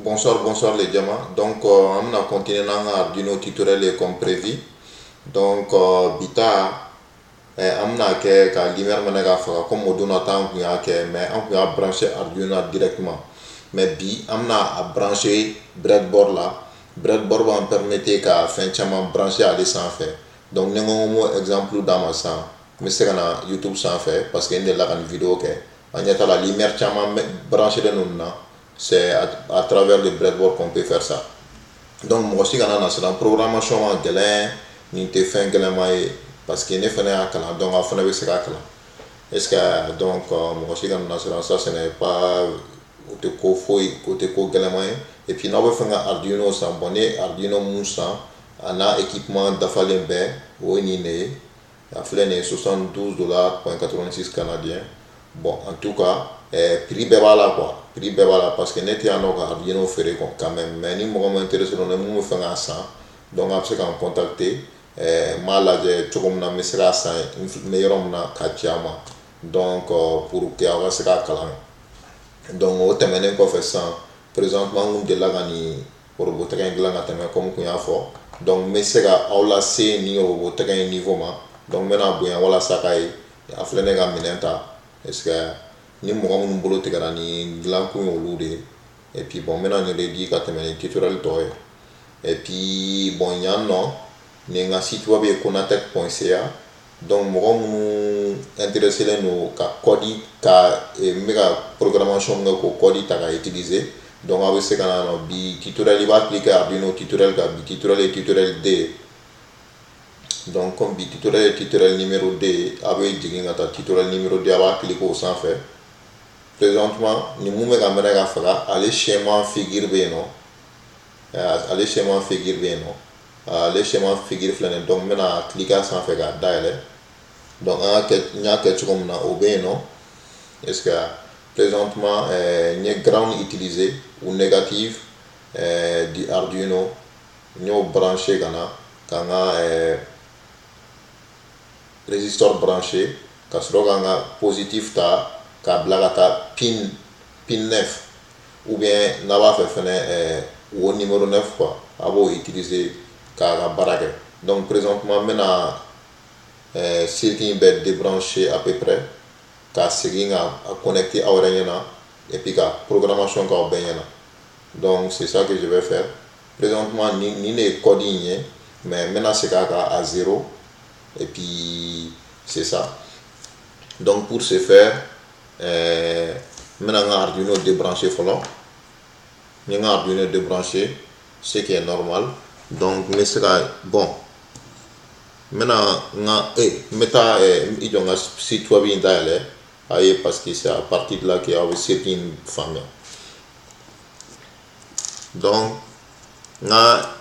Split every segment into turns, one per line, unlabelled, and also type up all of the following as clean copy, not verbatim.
Bonsoir, bonsoir les diamants. Donc, on a continué dans Arduino tutoriel comme prévu. Donc, bita, an bɛna kɛ ka lumière mɛnɛ ka faga comme o donna ta an kun y'a kɛ, mais an kun y'a branché Arduino directement. Mais bi, an bɛna a branché breadboard la. Breadboard b'an permettre ka fɛn caman branché ale sanfɛ. Donc, ni n ko n b'o exemple d'a ma sisan, n bɛ se ka na YouTube sanfɛ parce que n delila ka nin vidéo kɛ. An ɲɛ t'a la, lumière caman branché len don nin na. C'est à travers le breadboard qu'on peut faire ça. Donc, mɔgɔ si kana na siran, programmation ma gɛlɛn, nin tɛ fɛn gɛlɛnman ye parce que ne fana y'a kalan, donc a fana bɛ se k'a kalan. Est ce que donc mɔgɔ si kana na siran, ça ce n'est pas, o tɛ ko foyi, o tɛ ko gɛlɛnman ye. Et puis n'aw bɛ fɛ ka Arduino san, bon, ne ye Arduino mun san, a n'a équipement dafalen bɛɛ, o ye nin de ye. A filɛ nin ye, 72 dollars point 86 canadien. Bon, en tout cas, prix bɛɛ b'a la quoi, prix bɛɛ b'a la parce que ne tɛ yan nɔ ka Arduino feere quoi quand même. Mais ni mɔgɔ min intéressé don, ni mun bɛ fɛ k'a san, donc a bɛ se k'an contacter. N b'a lajɛ cogo min na n bɛ se k'a san, n bɛ yɔrɔ min na ka ci a ma, donc pour que aw ka se k'a kalan. Donc o tɛmɛnen kɔfɛ sisan, présentement n kun delila ka nin robot tɛgɛ in dilan ka tɛmɛ comme n kun y'a fɔ. Donc n bɛ se ka aw lase nin robot tɛgɛ in niveau ma. Donc n bɛna bonya walasa k'a ye. A filɛ, ne ka minɛn ta. Est ce que ni mɔgɔ minnu bolo tigɛra, nin dilan kun ye olu de ye. Et puis bon, n bɛna nin de di ka tɛmɛ ni tutoriel tɔ ye. Et puis bon, yan nɔ, nin ka site web ye konatec.ca. Donc mɔgɔ minnu intéressé len don ka code ka n bɛ ka programmation kɛ, k'o code ta ka utiliser, donc aw bɛ se ka na nɔ. Bi tutoriel, i b'a cliquer Arduino tutoriel kan. Bi tutoriel ye tutoriel 2. Donc comme bi tutoriel ye tutoriel numéro 2, a bɛ jigin ka taa tutoriel numéro 2, a b'a cliquer o sanfɛ. Présentement, nin mun bɛ ka mɛnɛ ka faga, ale schéma figure bɛ yen nɔ, ale schéma figure bɛ yen nɔ, ale schéma figure filɛ nin ye. Donc n bɛna cliquer a sanfɛ k'a dayɛlɛ. Donc an y'a kɛ, n y'a kɛ cogo min na, o bɛ yen nɔ. Est ce que présentement n ye ground utilisé ou négative du Arduino, n y'o branché ka na ka n ka résistor branché, ka sɔrɔ ka n ka positif ta k'a bila ka taa pin 9, ou bien n'a b'a fɛ fɛnɛ, wo numéro 9 quoi, a b'o utiliser k'a ka baara kɛ. Donc présentement n bɛna circuit in bɛɛ débrancher à peu près, ka segin ka a connecter aw yɛrɛ ɲɛna et puis ka programmation k'aw bɛɛ ɲɛna. Donc c'est ça que je vais faire présentement. Nin de ye code in ye, mais n bɛna segin a kan à zéro et puis c'est ça. Donc pour ce faire, n bɛna n ka Arduino débrancher fɔlɔ. N ye n ka Arduino débrancher, ce qui est normal. Donc n bɛ se ka, bon, n bɛna n ka n bɛ taa i jɔ n ka site web in dayɛlɛ a ye parce que c'est à partir de là que aw bɛ circuit in faamuya. Donc n ka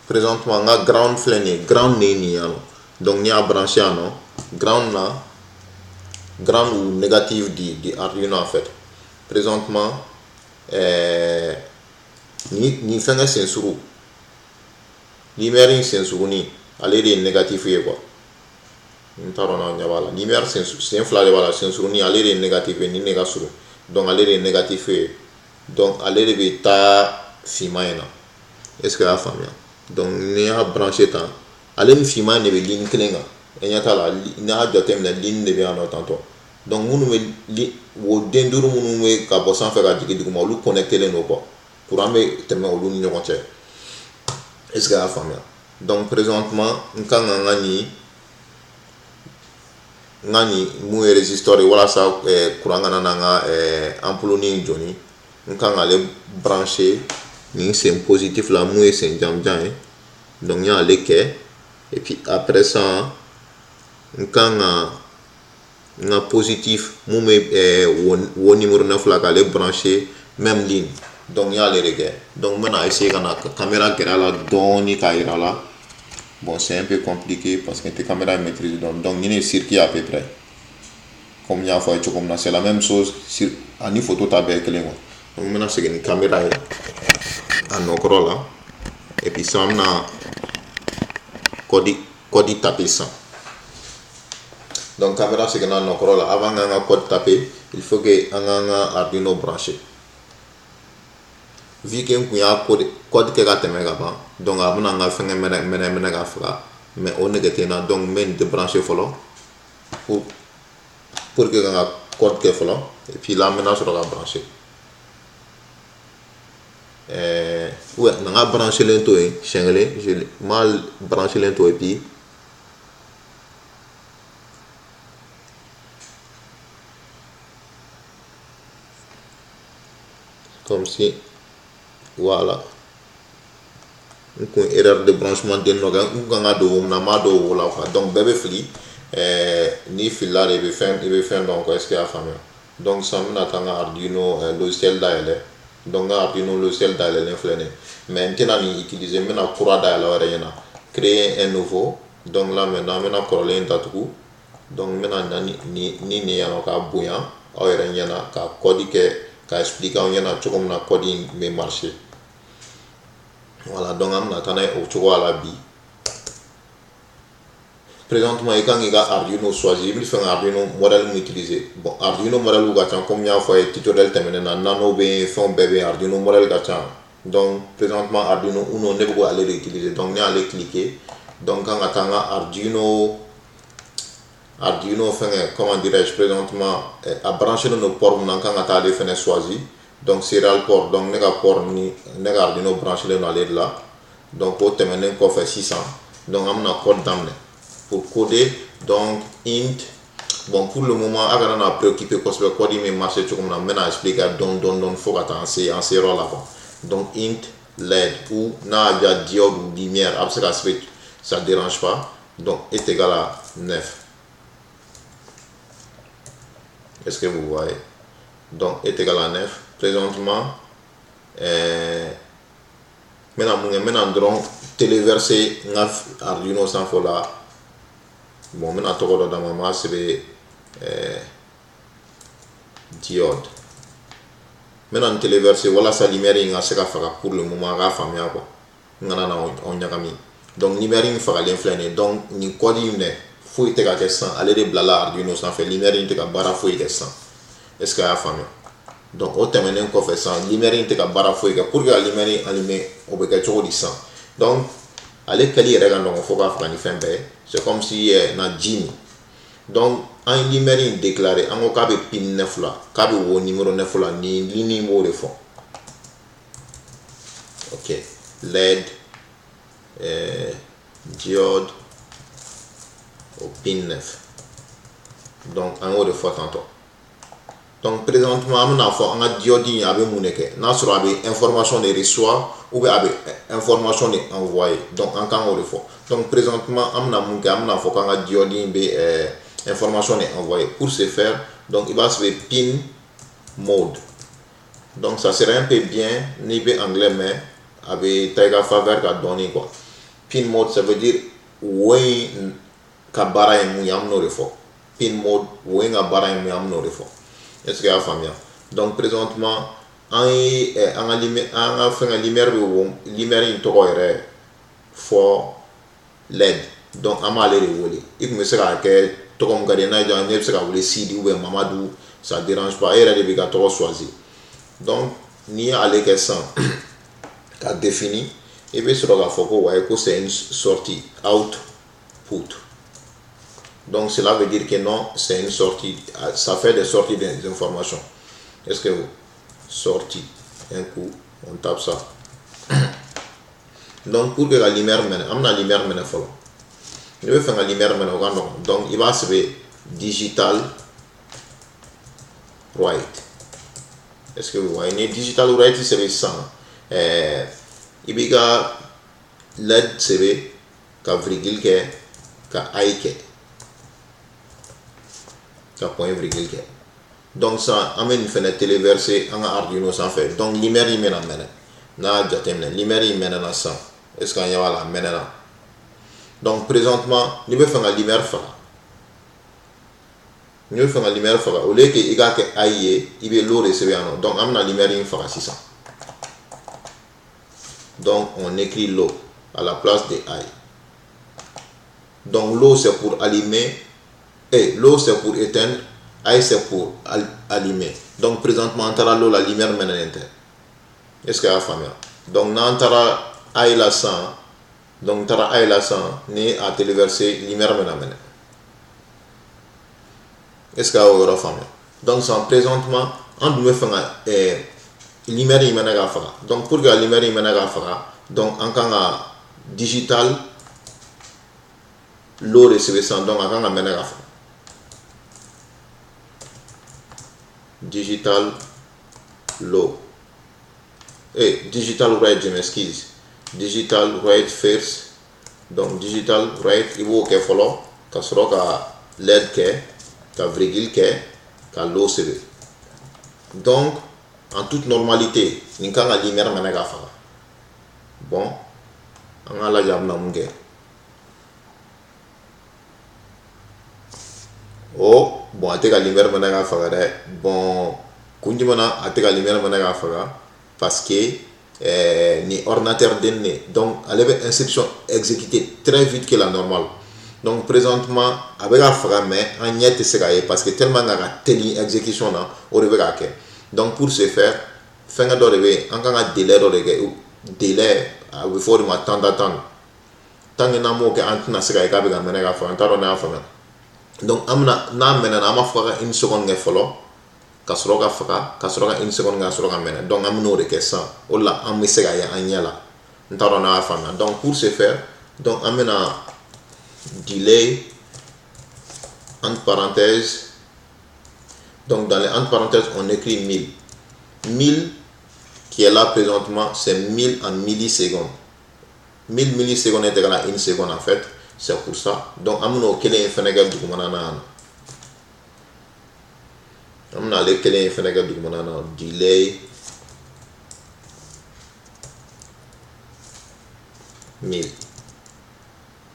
présentement n ka ground filɛ nin ye, ground de ye nin yan nɔ. Donc n'i y'a branché yan nɔ, ground na, ground ou négative du Arduino en fait. Présentement, nin fɛnkɛ sen suru, lumière in sen surunin, ale de ye négatif ye quoi. N t'a dɔn n'aw ɲɛ b'a la, lumière sen fila de b'a la, sen surunin, ale de ye négatif ye, nin de ka surun. Donc ale de ye négatif ye, donc ale de bɛ taa finman in na. Est ce que y'a faamuya? Donc n'i y'a branché tan, ale ni finman de bɛ ligne kelen kan. E ɲɛ t'a la, n'i y'a jateminɛ, ligne de bɛ yan nɔ tantɔ. Donc minnu bɛ wo den duuru minnu bɛ ka bɔ sanfɛ ka jigin duguma, olu connecté len don quoi, courant bɛ tɛmɛ olu ni ɲɔgɔn cɛ. Est ce que y'a faamuya? Donc présentement, n kan ka n ka nin mun ye résistor ye walasa courant kana na n ka ampoule nin jɔni, n kan k'ale branché nin sen positif la, mun ye sen janjan ye. Donc n y'ale kɛ. Et puis après ça, n kan ka n ka positif mun bɛ wo numéro 9 la, k'ale branché même ligne. Donc n y'ale de kɛ. Donc n bɛna essayer ka na caméra gɛrɛ a la dɔɔni k'a yira la. Bon, c'est un peu compliqué parce que n tɛ caméra maîtrise. Donc nin de ye circuit à peu près comme n y'a fɔ a ye cogo min na, c'est la même chose sur ani photo ta bɛɛ ye kelen quoi. Donc n bɛna segin ni caméra ye a nɔkɔrɔ la et puis sisan an bɛna code taper sisan. Donc caméra seginna nɔkɔrɔ la. Avant k'an ka code taper, il faut que an k'an ka Arduino brancher. Vu que n kun y'a code kɛ ka tɛmɛ ka ban, donc a bɛna n ka fɛngɛ mɛnɛ mɛnɛ mɛnɛ ka faga, mais o nege tɛ n na. Donc n bɛ nin débrancher fɔlɔ pour que ka n ka code kɛ fɔlɔ, et puis là n bɛna sɔrɔ ka brancher. Ouais, n ka branchelen to yen siɲɛ kelen, je m'a branchelen to, et puis comme si, voilà, n kun erreur de branchement den dɔ kɛ. N kun kan ka don wo min na, n m'a don wo la quoi. Donc bɛɛ bɛ fili, n'i filila de, i bɛ fɛn dɔn quoi. Est ce que i y'a faamuya? Donc sisan n bɛna taa n ka Arduino logiciel dayɛlɛ. Donc n ka Arduino logiciel dayɛlɛlen filɛ nin ye, mais n tɛna nin utiliser, n bɛna kura dayɛlɛ aw yɛrɛ ɲɛna, créer un nouveau. Donc là maintenant, n bɛna kɔrɔlen datugu. Donc n bɛna na ni nin yan nɔ k'a bonya aw yɛrɛ ɲɛna, ka code kɛ, ka expliquer aw ɲɛna cogo min na code in bɛ marcher. Voilà, donc an bɛna taa n'a ye o cogoya la bi. Présentement, i kan k'i ka Arduino choisir, i bɛ fɛ ka Arduino modèle min utiliser. Bon, Arduino modèle ka ca, comme n y'a fɔ a ye tutoriel tɛmɛnen na, nano bɛ yen, fɛnw bɛɛ bɛ yen, Arduino modèle ka ca. Donc présentement, Arduino Uno, ne bɛ k'ale de utiliser. Donc ne y'ale cliquer. Donc kan ka taa n ka Arduino fɛngɛ, comment dirais-je, présentement a branché don port min na, n kan ka taa ale fɛnɛ choisir. Donc serial port, donc ne ka port ni ne ka Arduino branché don ale de la. Donc o tɛmɛnen kɔfɛ sisan, donc an bɛna code daminɛ pour coder. Donc int, bon, pour le moment, a kana na préoccuper kosɛbɛ code in bɛ marcher cogo min na, n bɛna expliquer dɔɔni dɔɔni dɔɔni fo ka taa an se yɔrɔ la quoi. Donc int led ou n'a y'a diya diode ou lumière, a bɛ se ka sɛbɛn, ça dérange pas. Donc est égal à 9. Est-ce que vous voyez? Donc est égal à 9. Présentement, n bɛna mun kɛ? N bɛna dɔrɔn téléverser n ka Arduino sanfɛ la. Bon, n bɛna tɔgɔ dɔ d'a ma, n b'a sɛbɛn diode. N bɛna n téléverser walasa lumière in ka se ka faga pour le moment, a k'a faamuya quoi, n kana na aw ɲagami. Donc lumière in fagalen filɛ nin ye. Donc nin code in dɛ, foyi tɛ ka kɛ sisan, ale de bilala Arduino sanfɛ, lumière in tɛ ka baara foyi kɛ sisan. Est ce que a y'a faamuya? Donc o tɛmɛnen kɔfɛ sisan, lumière in tɛ ka baara foyi kɛ. Pour que ka lumière in allumer, o bɛ kɛ cogo di sisan? Donc ale kɛli yɛrɛ ka nɔgɔn fo k'a faga ni fɛn bɛɛ ye, c'est comme si na ji min. Donc an ye lumière in déclaré, an ko k'a bɛ pin 9 la, k'a bɛ wo numéro 9 la, nin ligne b'o de fɔ. Ok, led diode au pin 9. Donc an y'o de fɔ tantôt. Donc présentement, an bɛna fɔ an ka diode in a bɛ mun de kɛ, n'a sɔrɔ a bɛ information de reçoit ou bien a bɛ information de envoyer. Donc an kan k'o de fɔ. Donc présentement, an bɛna mun kɛ? An bɛna fɔ k'an ka diode in bɛ information de envoyer. Pour ce faire, donc i b'a sɛbɛn pin mode. Donc ça serait un peu bien n'i bɛ anglais mɛn, a bɛ taa i ka faveur ka dɔɔni quoi. Pin mode, ça veut dire wo in ka baara ye mun ye, an bɛn'o de fɔ. Pin mode, wo in ka baara ye mun ye, an bɛn'o de fɔ. Est ce que y'a faamuya? Donc présentement, an ye an ka lumière, an ka fɛn ka lumière bɛ wo, lumière in tɔgɔ yɛrɛ fɔ led. Donc an b'ale de wele. I kun bɛ se k'a kɛ tɔgɔ min ka di ye, n'a y'i diya ne bɛ se ka wele Sidi ou bien Mamadu, ça dérange pas, e yɛrɛ de b'i ka tɔgɔ choisir. Donc n'i y'ale kɛ sisan ka définir, i bɛ sɔrɔ k'a fɔ ko wayi, ko c'est une sortie output. Donc cela veut dire que non, c'est une sortie, ça fait des sorties d'informations. Est-ce que vous sortie un coup, on tape ça. Donc pour que la lumière mɛnɛ, an bɛna lumière mɛnɛ fɔlɔ. N'i bɛ fɛ ka lumière mɛnɛ, o ka nɔgɔn. Donc i b'a sɛbɛn digital write. Est-ce que vous voyez? Ni digital write sɛbɛn sisan, i b'i ka led sɛbɛn ka virgule kɛ, ka high kɛ, ka point virgule kɛ. Donc sisan an bɛ nin fɛnɛ téléverser an ka Arduino sanfɛ. Donc lumière in bɛna mɛnɛ. N'a y'a jateminɛ, lumière in mɛnɛna sisan. Est ce que an ɲɛ b'a la? A mɛnɛna. Donc présentement, n'i bɛ fɛ ka lumière faga, n'i bɛ fɛ ka lumière faga, au lieu que i k'a kɛ high ye, i bɛ low de sɛbɛn yan nɔ. Donc an bɛna lumière in faga sisan. Donc on écrit low à la place de high. Donc low, c'est pour allumer. Et low c'est pour éteindre, high c'est pour allumer. Donc présentement an taara low la, lumière mɛnɛnen tɛ. Est ce que a y'a faamuya? Donc n'an taara high la sisan, donc n taara high la sisan, ni a téléversé, lumière bɛna mɛnɛ. Est ce que a y'o yɔrɔ faamuya? Donc sisan présentement an dun bɛ fɛ ka lumière in mɛnɛ ka faga. Donc pour que lumière in mɛnɛ ka faga, donc an kan ka digital low de sɛbɛn sisan. Donc a kan ka mɛnɛ ka faga, digital low et digital write, je m'excuse, digital write first. Donc digital write, i b'o kɛ fɔlɔ ka sɔrɔ ka led kɛ, ka virgule kɛ, ka low sɛbɛn. Donc en toute normalité nin kan ka lumière mɛnɛ ka faga. Bon, an k'a lajɛ a bɛna mun kɛ. Oh bon, a tɛ ka lumière mɛnɛ ka faga dɛ. Bon, kun jumɛn na a tɛ ka lumière mɛnɛ ka faga? Parce que ni ordinateur den ne, donc ale bɛ instruction exécuter très vite que la normale. Donc présentement a bɛ ka faga, mais an ɲɛ tɛ se k'a ye parce que tellement k'a ka teli exécution na, o de bɛ k'a kɛ. Donc pour ce faire, fɛnkɛ dɔ de bɛ yen, an kan ka délai dɔ de kɛ. Délai, a bɛ fɔ o de ma temps d'attente. Tant que n'an m'o kɛ, an tɛna se k'a ye k'a bɛ ka mɛnɛ ka faga. N t'a dɔn n'a y'a faamuya. Donc an bɛna n'a mɛnna, an b'a fɔ ka une seconde kɛ fɔlɔ ka sɔrɔ ka faga, ka sɔrɔ ka une seconde kɛ, ka sɔrɔ ka mɛnɛ. Donc an bɛn'o de kɛ sisan, o de la an bɛ se k'a ye an ɲɛ la. N t'a dɔn n'a y'a faamuya. Donc pour ce faire, donc an bɛna delay entre parenthèses. Donc dans les entre parenthèses, on écrit 1000. 1000 qui est là présentement, c'est 1000 en millisecondes. 1000 millisecondes est égal à une seconde en fait. C'est pour ça. Donc an bɛn'o kelen in fɛnɛ kɛ dugumana na yan. An bɛna ale kelen in fɛnɛ kɛ dugumana na, delay 1000.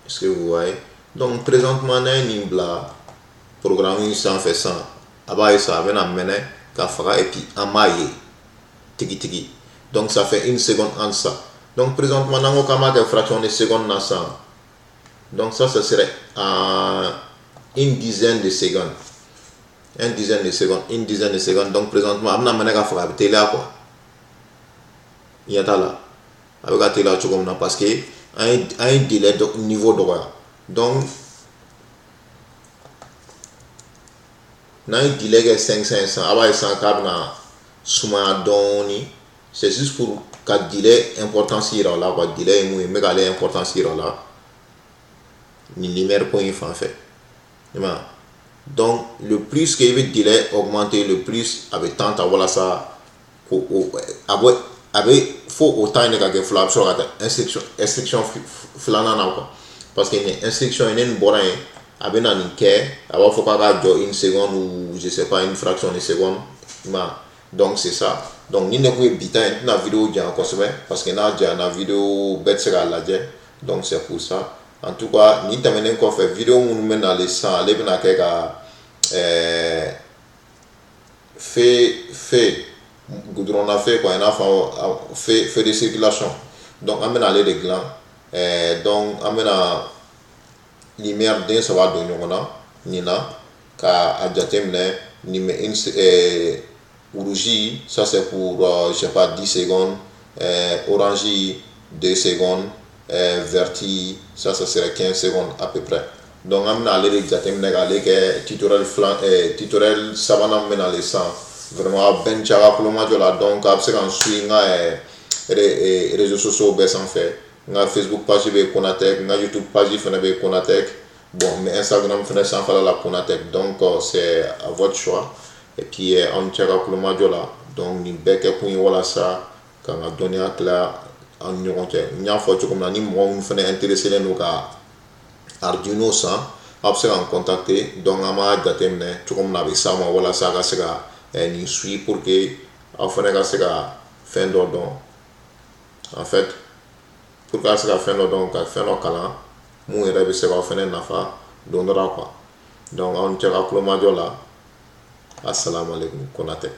Est-ce que vous voyez? Donc présentement n'an ye nin bila programme in sanfɛ sisan, a b'a ye sisan a bɛna mɛnɛ ka faga et puis an b'a ye tigi tigi. Donc ça fait une seconde entre ça. Donc présentement n'an ko k'an b'a kɛ fraction de seconde na sisan, donc ça serait en une dizaine de secondes, une dizaine de secondes, une dizaine de secondes. Donc présentement a bɛna mɛnɛ ka faga, a bɛ teliya quoi. Ɲɛ t'a la a bɛ ka teliya cogo min na, parce que an ye délai niveau dɔgɔya. Donc n'an ye delay kɛ 500 sisan, a b'a ye sisan k'a bɛna sumaya dɔɔni. C'est juste pour ka delay importance yira o la quoi. Delay ye mun ye? N bɛ k'ale importance yira o la nin lumière ko in fan fɛ, i m'a ye. Donc le plus que i bɛ delay augmenter, le plus a bɛ temps ta walasa ko o a bɛ a bɛ fo o temps in de ka kɛ fɔlɔ, a bɛ sɔrɔ ka taa instruction filanan na quoi. Parce que nin instruction in, ne nin bɔra yen, a bɛ na nin kɛ, a b'a fɔ k'a ka jɔ une seconde ou je sais pas, une fraction de seconde, i m'a ye. Donc c'est ça. Donc nin de kun ye bi ta ye. N tɛna vidéo janya kosɛbɛ parce que n'a janyana, vidéo bɛɛ tɛ se k'a lajɛ. Donc c'est pour ça. En tout cas nin tɛmɛnen kɔfɛ, vidéo minnu bɛ nalen sisan, ale bɛna kɛ ka feu goudron na feu quoi, i n'a fɔ feu de circulation. Donc an bɛna ale de dilan. Donc an bɛna lumière den saba don ɲɔgɔn na nin na k'a jateminɛ. Nin bɛ une rouge, ça c'est pour je sais pas, 10 secondes, orange 2 secondes, vert ça serait 15 secondes à peu près. Donc an bɛna ale de jateminɛ k'ale kɛ tutoriel filan, tutoriel sabanan min bɛ nalen sisan. Vraiment aw bɛɛ ni ce a ka kulomajɔ la. Donc a bɛ se ka n suit n ka réseaux sociaux bɛɛ sanfɛ. N ka Facebook page bɛ Konatek, n ka YouTube page fana bɛ Konatek. Bon, n bɛ Instagram fana sanfɛla la Konatek. Donc c'est à votre choix. Et puis aw ni ce a ka kulomajɔ la. Donc nin bɛɛ kɛ kun ye walasa ka n ka dɔnniya tila an ni ɲɔgɔn cɛ. N y'a fɔ cogo min na, ni mɔgɔ min fana intéressé don ka Arduino san, aw bɛ se ka n contacter. Donc an b'a jateminɛ cogo min na a bɛ s'a ma walasa a ka se ka nin suit pour que aw fana ka se ka fɛn dɔ dɔn en fait, pour que a se ka fɛn dɔ dɔn, ka fɛn dɔ kalan mun yɛrɛ bɛ se k'aw fana nafa don dɔ la quoi. Donc aw ni ce a ka kulomajɔ la. Assalamu alaikum. Konatek.